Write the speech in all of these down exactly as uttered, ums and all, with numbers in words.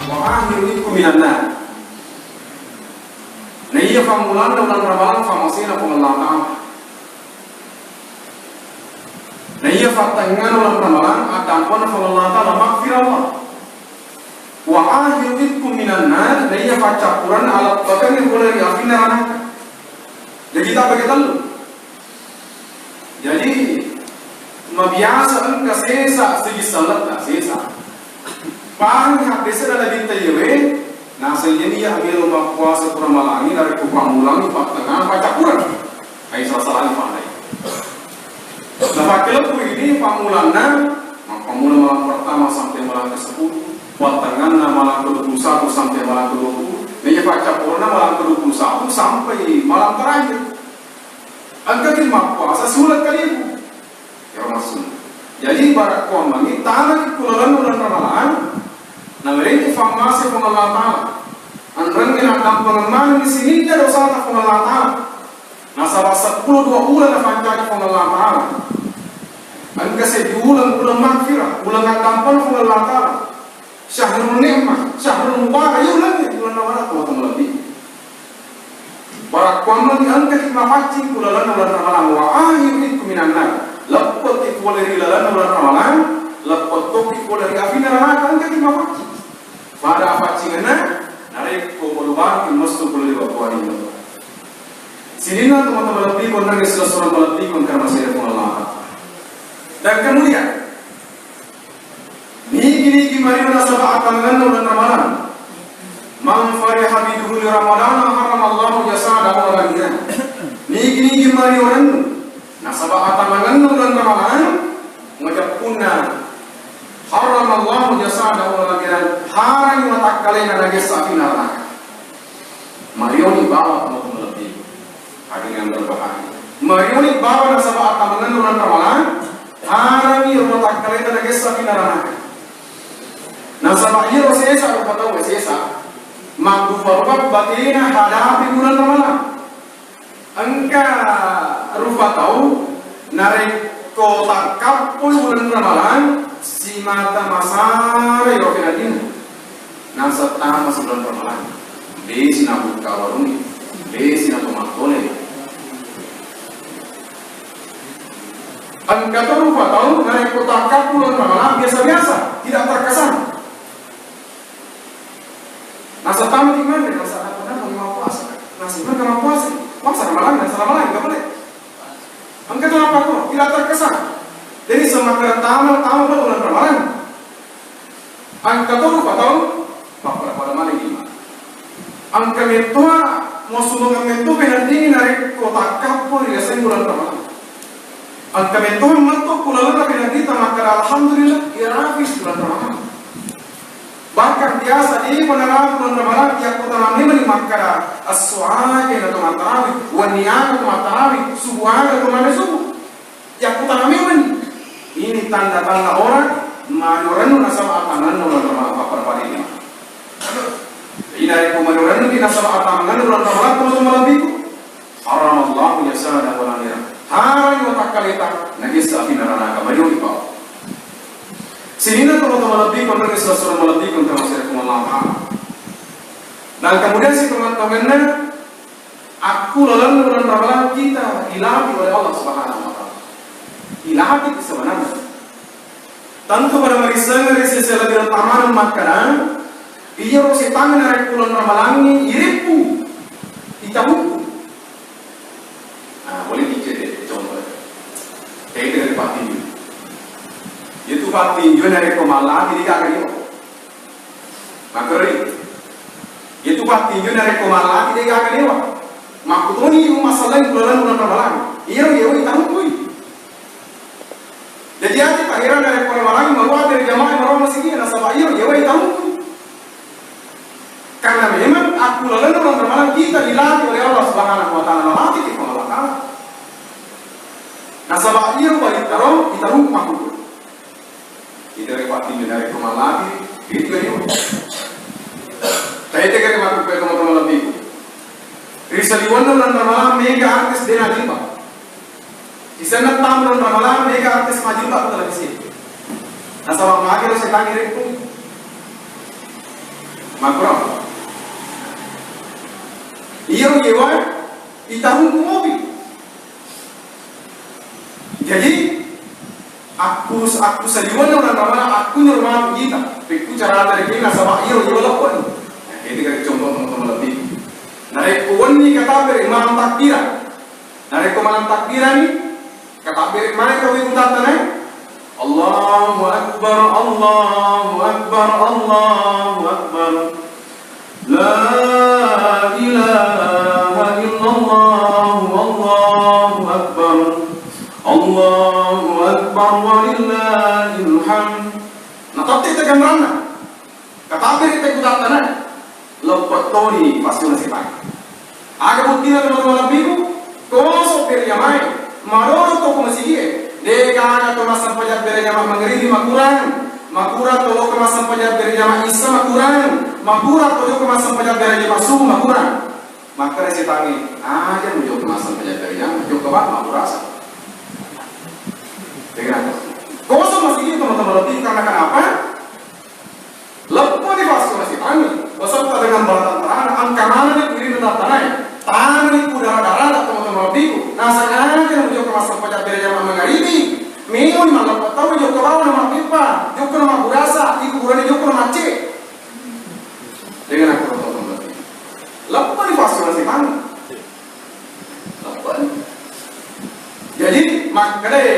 Wa akhiru itqin minan nar. Naiya fammulanna uleng Ramalang fammasena Puang Allah Ta'ala. Naiya fattengnganna uleng Ramalang addampenna Puang Allah Ta'ala, maghfirah Allah. Wa akhiru itqin minan nar, naiya faccappurenna aleppekeng pole ri apinna ranaka. Jadi tabbage tellu. Jadi mabiasa engka sesa sigi selletta, sesa. Pahang haddesena Nabitta iyewe, naseng iyani iya melo mappuasa pura malangi narekko pammulangi fattengnga paccappureng. Ai sala-salani pahang. Napakkelebbu ini pammulanna, mappammula malam pertama sampai malam ke sepuluh, fattengnganna malam ke dua puluh satu sampai malam ke dua puluh, naiya paccappurengna malam ke dua puluh satu sampai malam terakhir. Engkaki mappuasa siuleng kalibu. Ero maksudna. Jadi, ibarat kuammengngi, tanaki ku lalenna uleng Ramalang, nawerengngi fammase Puang Allah Ta'ala. Enrengngi naddampengeng manenni sininna dosata Puang Allah Ta'ala. Nasaba seppulo dua uleng napancaji Puang Allah Ta'ala. Engka seddi uleng, uleng maghfirah, uleng addampeng Puang Allah Ta'ala. Syahrul ni'mah, syahrul mubarak, iya ulengnge, uleng Ramalang, teman-teman lebbi. Barakkuammengngi engkaki mapaccing ku lalenna uleng Ramalang, wa akhiru itqin minan nar. Leppekki pole ri lalenna uleng Ramalang, leppe tokki pole ri apinna ranaka, engkaki mapaccing. Pada apaccingenna, narekko melubaki messu pole ri wakkuarinna. Sininna teman-teman lebbi, konnang silessureng malebbiku karena masih ada Puang Allah. Dan kemudian, nigi-nigi mario nasaba attangenna uleng Ramalang. Man fariha bidukhuli Ramadana harramallahu jasadahu alan nar. Nigi-nigi mario rennu nasaba attangenna uleng Ramalang, majeppunna harramallahu jasadahu alan nar, harangi watakkalena nagessa api naraka. Marioni bawa teman-teman lebbi. Hadirin yang berbahagia. Marioni bawa nasaba attangenna uleng Ramalang, harangi ro watakkaleta nagessa api naraka. Nasaba iyaro sesa rupa tau sesa, maddupa-rupa batena hadapi uleng Ramalang. Engka rupa tau narekko takkappoi uleng Ramalang, simata masara iro penaddinna. Nasaba tama si uleng Ramalang, desi nabukka warungnge, desi natomattole. Engka to rupa tau narekko takkappoi uleng Ramalang biasa-biasa, tidak terkesan. Nasaba tama di mana? Nasaba apa nama mau puasa? Nasaba mana mau puasa? Puasa Ramalang, nasaba Ramalang, nggak boleh. Engka to apa to? Tidak terkesan. Jadi semakin tama, tama pun uleng Ramalang. Engka to rupa tau, pappada-pada mani lima. Engka mettoa, mau sumbangan metto penaddingi narekko takkappoi ri aseng uleng Ramalang. Engka metto metto ku lalenna penadditta makkada, "Alhamdulillah, iya rapi uleng Ramalang." Bahkan biasa di penerapi uleng Ramalang, yakko tana memang makkada, "Essoaga na to mattarawi, wenniaga to mattarawi, subuhaga to mane subuh." Yakkutana memang ini tanda-tanda orang manurennu nasaba atanganna uleng Ramalang pappada-pada ini. Jadi narekko manurennu nasaba atanganna uleng Ramalang, teman-teman lebbiku, haramallahu jasadahu alan nar. Harangi watakkaleta nagessa api naranaka, marioni pau. Sininna teman-teman lebbiku, nrege sura-sura malebbiku, termasuk Allah Ta'ala. Dan kemudian si teman-temannya, Akku lalenna uleng Ramalang kita dilatih oleh Allah Subhanahu wa Ta'ala. Dilatih sebenarnya. Tentu pada marisseng ri sese lebbi utama makkada, iyaro setang narekko uleng Ramalangngi ireppu, itabukku. Nah, boleh dicek deh, contoh. Kayak itu dari Pak Tinju. Itu Pak Tinju narekko malati di kaki. Makkeroi. Itu pattinju narekko malati de gaga lewa. Makkutoni umma sallang bulan-bulan Ramalang. Iya, iya, iya, tahu kui. Jadi, ati tak heran narekko Ramalang, maruwa dari jamaah, maruwa masjid. Dilatih oleh Allah Subhanahu wa Ta'ala, nalatih ki Puang Allah Ta'ala. Nasaba iyaro balittaro itarung makkukku. Ita re pati menare ko malati, itu kan itu. Taite kare makkukku, teman-teman lebih. Ri saliwenna uleng Ramalang mega artis de najimpa. Isenna tamu uleng Ramalang mega artis majimpa ko televisi. Nasaba mage lo setangi rekku. Makro. Iya, iya, wae. Itarung ku mopi. Jadi, aku, aku saliwenna uleng Ramalang, aku nyuruh matu kita. Pekku cara tadi kena, sabab iya, iya, walaupun. Nah, ini kan contoh teman-teman lebih. Narekko wenni katabbere malam takbiran. Narekko malam takbirani, katabbere mai kau ikutattana. Allahu Akbar, Allahu Akbar, Allahu Akbar. La ilaha illallah, Allahu Akbar. Allahu Akbar walillahil hamd. Natette teganranna. Katabbere te kutattana, leppettoni passiona setang. Aga buttina teman-teman lebbiku? Koso berjamaah, maroro to ko masigie. Degaga to massempajang berjamaah mangribi makurang, makurang to jokka massempajang berjamaah isya makurang, makurang to jokka massempajang berjamaah subuh makurang. Makkeda setangnge, aja mujokka massempajang berjamaah, jokka bang makurasa. Dengan koso masigie teman-teman lebbiku, karena kenapa? Lepponi passiona setangnge beserta dengan bala tentarana, engka manenni ku irinna tentarana, tanani ku dara-darata teman-teman lebbiku. Naseng aja mujokka massempajang berjamaah mangaribi, memang malleppa tau jokka bawang na mabbeppa, jokka na mabburasa, di kuburanna jokka na macce. Dengan aku teman-teman lebbiku. Lepponi passiona setangnge. Jadi, makkedai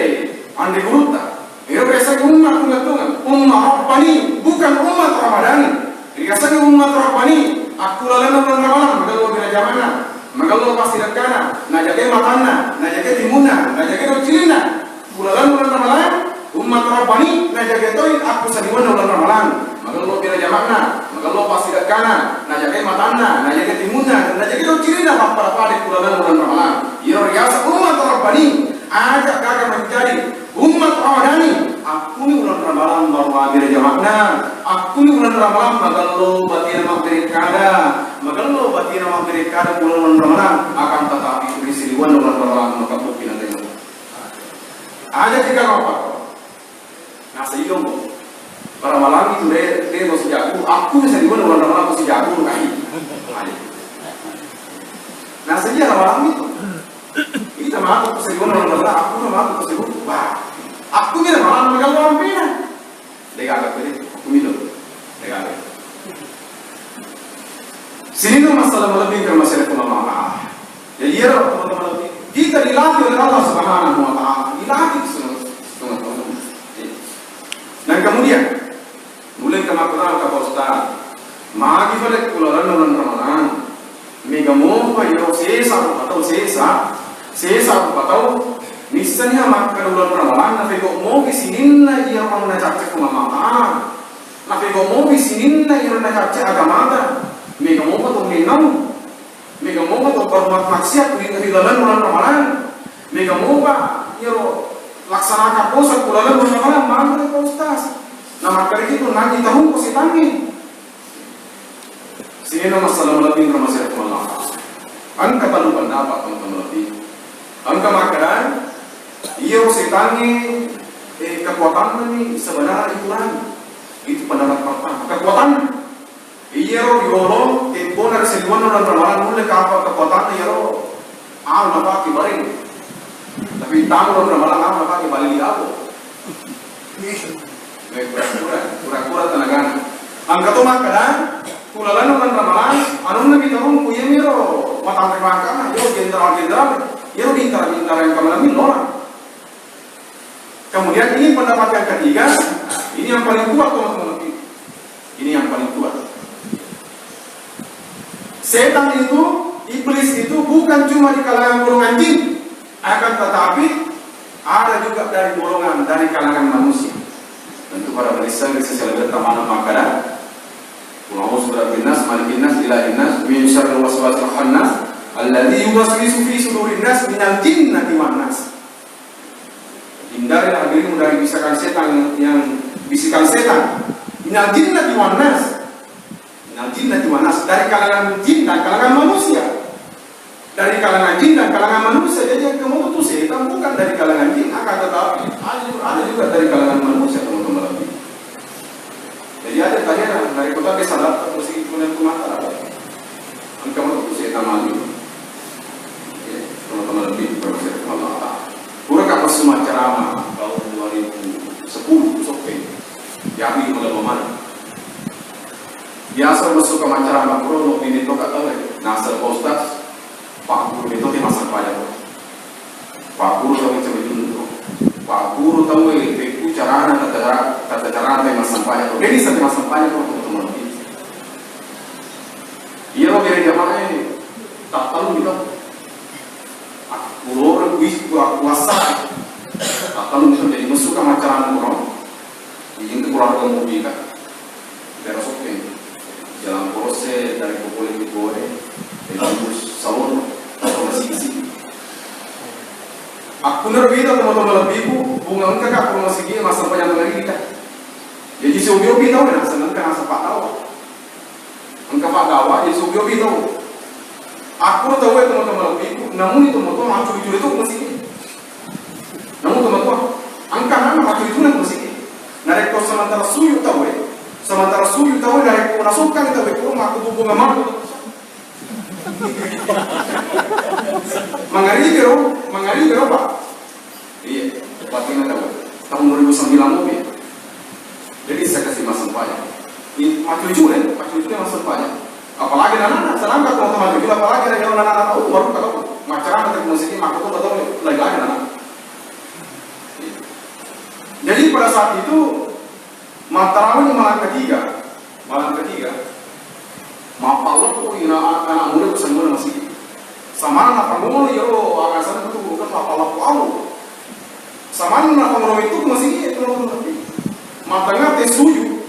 anre gurutta, ero biasa umma tunga-tunga, umma Rabbani, bukan umma Ramadani. Riasani umma Rabbani, akkulalenna uleng Ramalang, magello bela jamana, magello passidekkana, najagai matanna, najagai timunna, najagai doccilinna. Kulalenna uleng Ramalang, umma Rabbani, najagai toi akku saliwenna uleng Ramalang. Magello bela jamana, magello passidekkana, najagai matanna, najagai timunna, najagai doccilinna, pappada-pada kulalenna uleng Ramalang. Iyaro riaseng umma Rabbani, aja gaga menjadi umma Ramadani. Akkuni uleng Ramalang baru mabela jamana, akkuni uleng Ramalang magello batina mabbere kada, magello batina mabbere kada uleng Ramalang, akan tetapi ri saliwenna uleng Ramalang maka bukti nanti. Aja kita apa? Naseng iyaro, Ramalang itu re, re, ko sijaku, aku bisa dibuat orang Ramalang ko sijaku, kai. Naseng iya Ramalang itu. Ita matu ko sijaku orang Ramalang, aku matu ko sijaku. Wah, aku ni Ramalang magello ampena. Degaga ko, aku milo. Degaga. Sininna masalah malebbi ke masyarakat ulama. Jadi, ya, teman-teman, kita dilatih oleh Allah Subhanahu wa Ta'ala, dilatih, teman-teman. Dan kemudian, mulai ke makkutana, Pak Ustaz, magi pada kulalenna uleng Ramalang, mega mopa iyaro sesa rupa tau, sesa, sesa rupa tau, missani makkeda uleng Ramalang, napegau mopi sininna iyaro nacacce Puang Allah Ta'ala, napegau mopi sininna iyaro nacacce agamata, mega mopa tau mennau. Mega mopa to berbuat maksiat ri, ri laleng uleng Ramalang. Mega mopa iyaro laksanakan dosa ku laleng uleng Ramalang, magi Pak Ustaz. Nah, makkeda itu nanti tahu ko setangnge. Sininna masalah malebbi ke masyarakat ulama. Engka tellu pendapat, teman-teman lebih. Engka makkeda, iyaro setangnge, eh, kekuatanna ni sebenarnya dikurangi. Itu pendapat pertama. Kekuatanna. Iyaro riolo, tempona ri saliwenna uleng Ramalang nulle kapang kekuatanna iyaro. Anu napake bareng. Tapi tamu uleng Ramalang anu napake bali di apo. Eh, kura-kura, kura-kura tenagana. Engka to makkeda, kulalenna uleng Ramalang, anunna mi tarungku, iyamiro matanre makana, iyaro jenderal-jenderal, iyaro bintara-bintara yang kamanami lora. Kemudian ini pendapat yang ketiga, ini yang paling kuat, teman-teman. Ini yang paling kuat. Setan itu, iblis itu bukan cuma di kalangan golongan jin, akan tetapi ada juga dari golongan, dari kalangan manusia. Tentu pada manusia bisa saya lihat mana makkeda. Qul a'udzu birabbin nas, malikin nas, ilahin nas, min syarril waswasil khannas, alladzi yuwaswisu fi sudurin nas, minal jinnati wan nas. Hindarilah dirimu dari bisikan setan yang, bisikan setan. Minal jinnati wan nas. Minal jinnati wan nas, dari kalangan jin dan kalangan manusia. Dari kalangan jin dan kalangan manusia. Jadi yang kamu tuh setan bukan dari kalangan jin, akan tetapi ada juga, ada juga dari kalangan manusia, teman-teman. Jadi ada tanya, dari kota ke sadar, terus itu punya rumah tak ada. Engka matu ku setan mali. Ya, teman-teman lebih bermasyarakat Allah Ta'ala. Pura ka messu maccarama tahun dua ribu sepuluh, Soppeng. Jadi, malam mana? Biasa messu ka maccarama, pura lo ini to kata, eh. Nasel Pak Ustaz, Pak Guru itu dia masak payah. Pagguru tau macam itu. Pagguru tau, eh, pekku carana, tata, tata carana tau massempajang. Jadi, satu massempajang, teman-teman. Iya, lo beri jamaah, eh, tak tahu gitu. Aku loro, kuis, aku puasa. Tak tahu gitu, jadi messu ka maccarama, bro. Jadi, itu kurang tahu mau bika. Daerah Soppeng. Jalan Korose dari Popole Tibore, Elambus Salono, atau masih isi. Aku nerbi itu, teman-teman lebihku, bunga engka ka rumah sigi, masa panjang lagi kita. Jadi, si obi-obi tau, ya, seneng ka nasa pak tau. Engka pak gawa, jadi si obi-obi tau. Aku tau, ya, teman-teman lebihku, namun itu motor, aku curi-curi itu masih. Namun, teman-teman, engka nana matu itu nang masigi. Narekko sementara suyu tau, eh. Sementara suyu tau, eh, narekko nasukka tau, eh, ko makkutubu ngamatu. Mangaribi ro, mangaribi ro, Pak. Iya, patina tau. Tahun dua ribu sembilan lebih. Jadi, saya kasih massempajang. Ini macu-macu deh, macu-macu deh massempajang. Apalagi anak-anak, sedangkan kalau teman juga, apalagi ada yang anak-anak tahu, baru kata macam apa, musik ini, maka tuh tahu, lagi-lagi anak. Jadi, pada saat itu, mattarawi malam ketiga, malam ketiga, mappalleppo ina anak muda ku semua masih. Samanna pangolo, yo, alasan itu bukan mappalleppo au. Samanna pangolo itu masih itu, matengah teh suyu.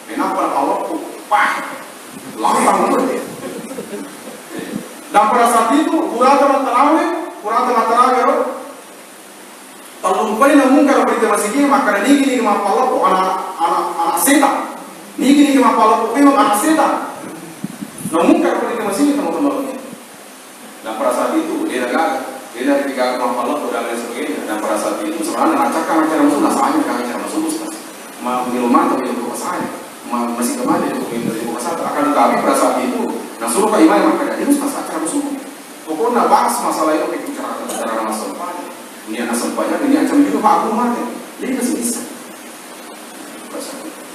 Kenapa mappalleppo? Pah. Lantang betul. Dan pada saat itu, kurata mattarawi, kurata mattarawi, ro. Tellung kali namungkar perintah masigi, makkeda, "Nigi-nigi mappalleppo anak, anak, anak setan. Nigi-nigi mappalleppo memang anak setan." Namungkar perintah masigi, teman-teman. Dan pada saat itu, dia gagal. Dia dari tiga mappalleppo dan lain sebagainya. Dan pada saat itu, sebenarnya acakka macam musuh, nasanya kan macam musuh, Ustaz. Ma, minum mata, minum kok saya. Ma, masih kemana itu, minum dari kok saya. Akan tetapi, pada saat itu, nah, suruh Pak Imam, makkeda, "Ini Ustaz, acara musuh." Pokokna bahas masalah itu, bicara, bicara masalah apa. Ini anak sempajang, ini ancam juga Pak Agung mate. Jadi, masih bisa.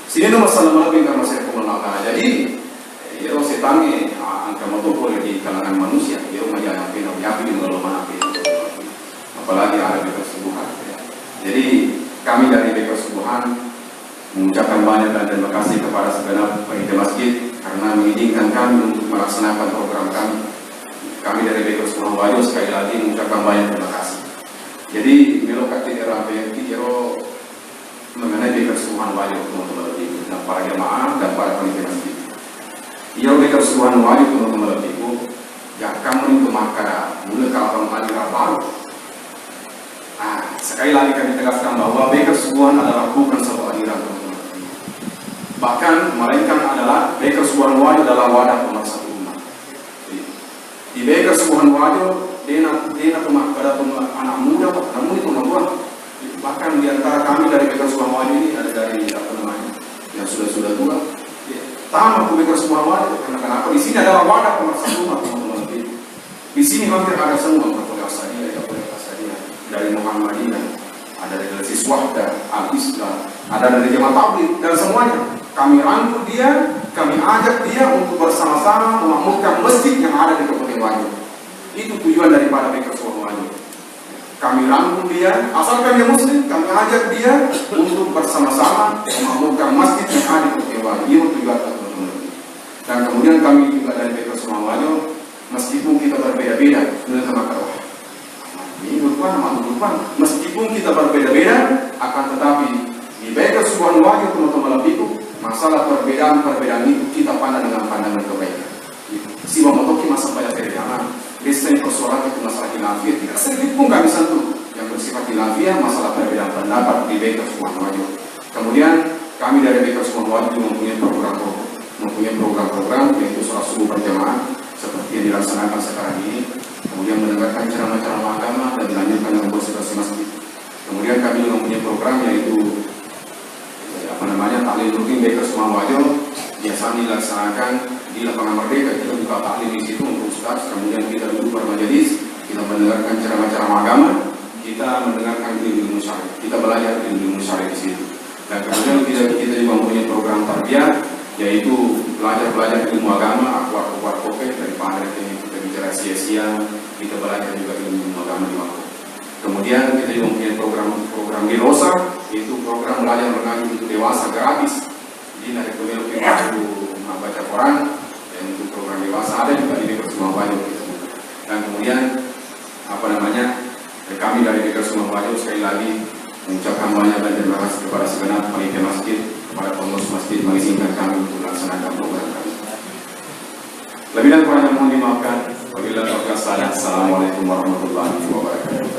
Sini nomor salam lebih karena saya pun. Nah, jadi, iyaro setangnge, ah, engka meto pole di kalangan manusia, iyaro majana pena, yapi di dalam mana pena. Apalagi ada Baker Subuhan, ya. Jadi, kami dari Baker Subuhan, mengucapkan banyak dan terima kasih kepada segenap panitia masjid karena mengizinkan kami untuk melaksanakan program kami. Kami dari Baker Subuhan Wajo sekali lagi mengucapkan banyak terima kasih. Jadi, melo kati era P F T, ero mengenai Baker Subuhan Wajo, teman-teman lebih, dan para jamaah dan para panitia masjid. Iya, Baker Subuhan Wajo, teman-teman lebih, jakka meni tu makkada, mula kapang kali baru. Nah, sekali lagi kami tegaskan bahwa Baker Subuhan adalah bukan sebuah aliran, teman-teman. Bahkan, melainkan adalah Baker Subuhan Wajo adalah wadah pemersatu umat. Di Baker Subuhan Wajo, dena, dena tu makkada tu anak muda, Pak, namun itu matua. Bahkan di antara kami dari Baker Subuhan Wajo ini ada dari, apa namanya, yang sudah-sudah tua. Ya, tama ku Baker Subuhan Wajo, karena kenapa? Di sini adalah wadah pemersatu umat, teman-teman. Di sini hampir ada semua, Bapak Asadiah, ya, Bapak Asadiah, dari Muhammadiyah, ada dari Siswahda, Al-Islam, ada dari Jamaah Tabligh, dan semuanya. Kami rangkul dia, kami ajak dia untuk bersama-sama memakmurkan masjid yang ada di Kabupaten Wajo. Itu tujuan daripada Baker Subuhan Wajo. Kami rangkul dia, asalkan dia muslim, kami ajak dia untuk bersama-sama memakmurkan masjid yang ada di Kabupaten Wajo. Itu tujuan, teman-teman. Dan kemudian kami juga dari Baker Subuhan Wajo, meskipun kita berbeda-beda, ini sama kawan. Ini bukan, meskipun kita berbeda-beda, akan tetapi di Baker Subuhan Wajo, teman-teman lebihku, masalah perbedaan Perbedaan-perbedaan itu kita pandang dengan pandangan kebaikan. Sibawa motoki masalah pada perbedaan. Biasanya persoalan itu masalah khilafiyah, tidak sedikit pun kami sentuh yang bersifat khilafiyah, masalah perbedaan pendapat di Baker Sumanwajo. Kemudian kami dari Baker Sumanwajo juga mempunyai program mempunyai program-program, yaitu sholat subuh berjamaah seperti yang dilaksanakan sekarang ini, kemudian mendengarkan ceramah-ceramah agama dan dilanjutkan dengan bersih-bersih masjid. Kemudian kami juga mempunyai program, yaitu apa namanya, taklim rutin Baker Sumanwajo, biasanya dilaksanakan di Lapangan Merdeka. Kita buka taklim di situ untuk ustaz, kemudian kita duduk bermajelis, kita mendengarkan ceramah-ceramah agama, kita mendengarkan ilmu-ilmu syar'i, kita belajar ilmu-ilmu syar'i di situ. Dan kemudian kita, kita juga mempunyai program tarbiyah, yaitu belajar-belajar ilmu agama, akuat-akuat koke, daripada kita bicara sia-sia, kita belajar juga ilmu agama di waktu. Kemudian kita juga mempunyai program program Dirosa, yaitu program belajar mengaji untuk dewasa gratis. Jadi dari pemilu kita baca Quran, dan untuk program dewasa ada juga di Baker Sumanwajo kita buka. Dan kemudian apa namanya, kami dari Baker Sumanwajo sekali lagi mengucapkan banyak dan terima kasih kepada segenap panitia masjid, kepada pengurus masjid mengizinkan kami untuk melaksanakan program kami. Lebih dan kurangnya mohon dimaafkan. Wabillahi taufiq wassalam. Assalamualaikum warahmatullahi wabarakatuh.